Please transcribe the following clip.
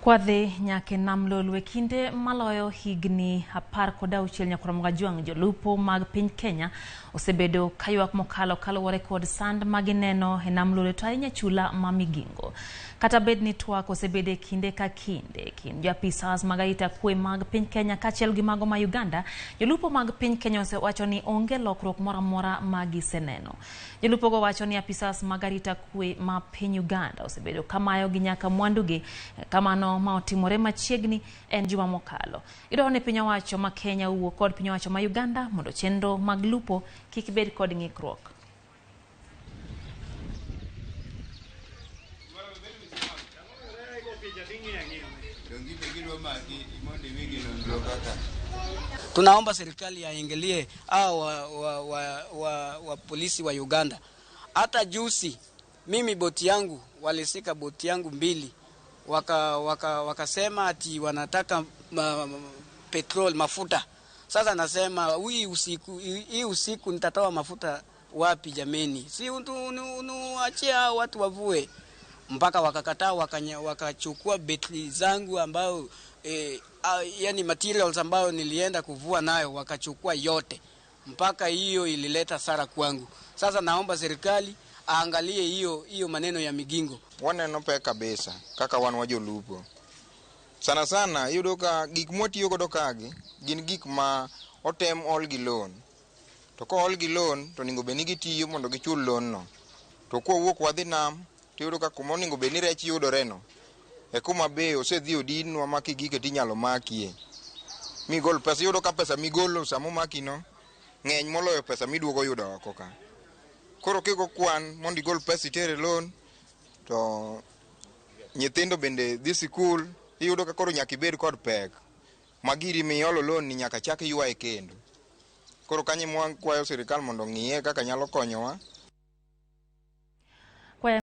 Kwadhi nyaka e nam Lolwe kinde maloyo higni 16 nyakoro Kajwang', jolupo mag piny Kenya osebedo kaywak mokalo kaluwore kod sand magineno e nam Lolwe to ahinya chula ma Migingo. Kata bed ni twak osebedo e kinde ka kinde kind joapisas mag arita kwe mag piny Kenya kaachiel gi mago ma Uganda, jolupo mag piny Kenya osewacho ni onge lokruok moro amora ma giseneno. Jolupogo wacho ni apisas mag arita kwe ma piny Uganda osebedo kamayogi nyaka mwandugi. Kamano ma otimore machiegni en juma mokalo. Idwaro ni piny owacho ma Kenya owuo kod piny owacho ma Uganda mondo chenro mag lupo kik bed kod ng'ikruok. Tunaomba serikali yaingilie hao wa polisi wa Uganda. Hata juzi mimi boti yangu walisika boti yangu 2 wakasema ati wanataka petrol, mafuta. Sasa nasema hii usiku nitatoa mafuta wapi jameni? Si unuachia watu wavue. Mpaka wakakataa, wakachukua betri zangu ambayo yani materials ambayo nilienda kuvua nayo wakachukua yote. Mpaka hiyo ilileta sara kwangu. Sasa naomba serikali aangalie hiyo maneno ya Migingo. Waneno pek kabisa kaka wan wajolupo. Sana sana iyudo ka gik mwatiyo godo kagi gin gik ma otem ol gi loan. To ko ol gi loan to onego bed ni gitiyo mondo gichul loan no. To kwawuok wadhi nam to iyudo ka kuma onego bed ni rech yudore no e kuma be osedhi odinwa ma kigike tinyalo makie. Migol pesa, iyudo ka pesa migolo sama omaki no ng'eny moloyo pesa miduogo yudo oko ka. Koro kigo kwan mondo igol pesa itere loan to nyithindo bende dhi sikul, iyudo ka koro nyaka ibed kod pek. Ma giri miolo loan ni nyaka chak ywaye kendo. Koro kanyo ema wakwayo sirikal mondo ong'iye kaka nyalo konyowa.